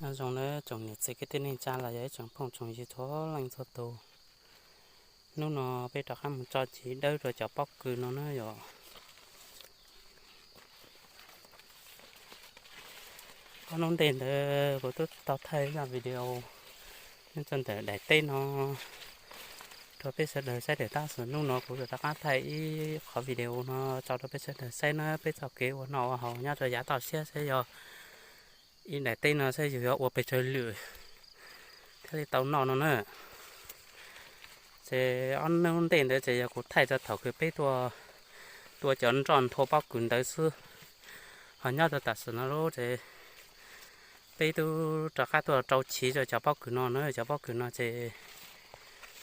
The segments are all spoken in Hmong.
Nyob zoo nawb tsoom niam txiv kwv tij neej tsa los yog ib tsoom phooj tsoom ywg txhua leej txhua tus. Hnub no peb rov qab mus tso chiv dawb rau cov pob kws no na yom. Ob hnub ntej ntawd kuv twb tau thaij zaj video nyob rau ntawm daim teb no rau peb sawv daws saib lawm, tab sis hnub no kuv yuav rov qab thaij ib qhov video no tso rau peb sawv daws saib na, peb txoj kev ua noj ua haus nyob rau yav toj siab saib yog ib daim teb no saib yus yuav ua pes tsawg lwm thiaj li tau noj no na. Ces ob hnub ntej ntawd ces yog kuv thaij txog thaum kws peb tuaj tua cov nroj nthua pob kws ntawd xwb. Ho nyob rau tam sim no lub ces peb twb rov qab tuaj rau chiv rau cov pob kws no na, cov pob kws no ces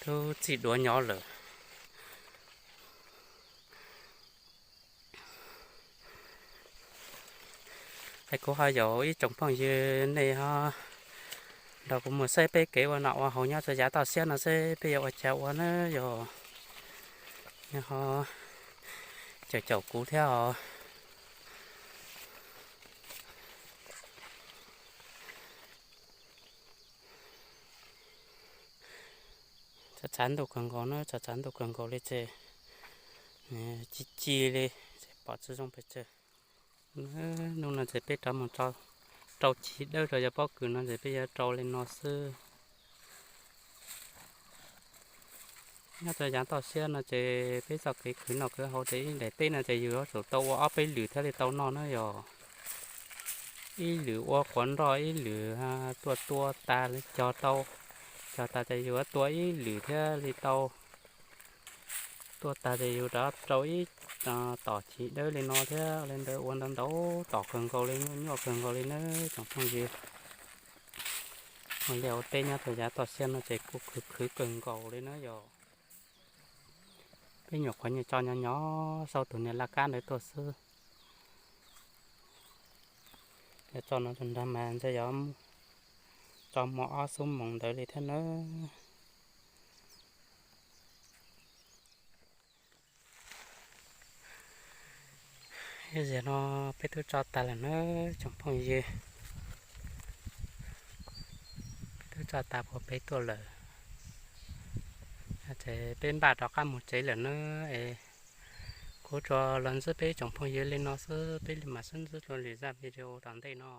twb txij duav nyob lawm. Es kuv ho yaum ib tsoom phooj ywg nej ho nrog kuv mus saib peb kev ua noj ua haus nyob rau yav toj siab no seb peb yuav ua cas ua na yom. Ho caum caum kuv thiab os. Txhav txhav ntuj kawg nkaus na, txhav txhav ntuj kawg nkaus li ces ci ci li, pom tsis zoo pes tsawg. Hnub no ces peb rov mus rau chiv dawb rau cov pob kws no ces peb yuav rau li no xwb. Nyob rau yav toj siab no ces peb txoj kev khwv noj khwv haus ces ib daim teb no ces yus yuav tsum tau ua ob peb lwm thiaj li tau noj na yom. Ib lwm ua quav nroj, ib lwm tuaj tua tas li cog tau, cog tas ces yus yuav tua ib lwm thiaj li tau. Tua tas ces yus rov rau ib tom chiv dawb li no thiab li ntawd ua ntau ntau tom kawg nkaus li, nyuaj nyuaj kawg nkaus li nawb tsoom phooj ywg. Ua liaj ua teb nyob rau yav toj siab no ces kuj khwv khwv kawg nkaus li na yom. Peb nyuam qhuav nyuam tso nyob nyob sau tus niag laj kab ntawd tuaj xwb. Yog tso no tus nrag mas ntshe yuav tso muaj ob xuab moos ntawd li thiab nawb. Ib zaug no peb twb tso tas lawm nawb tsoom phooj ywg. Peb twb tso tas puag pem tuaj lawm. Ces peb npaj rov qab mus tsev lawm nawb es kuv tsuas los ntsib peb tsoom phooj ywg li no xwb, peb mam sib ntsib dua lwm zaj video tom ntej no.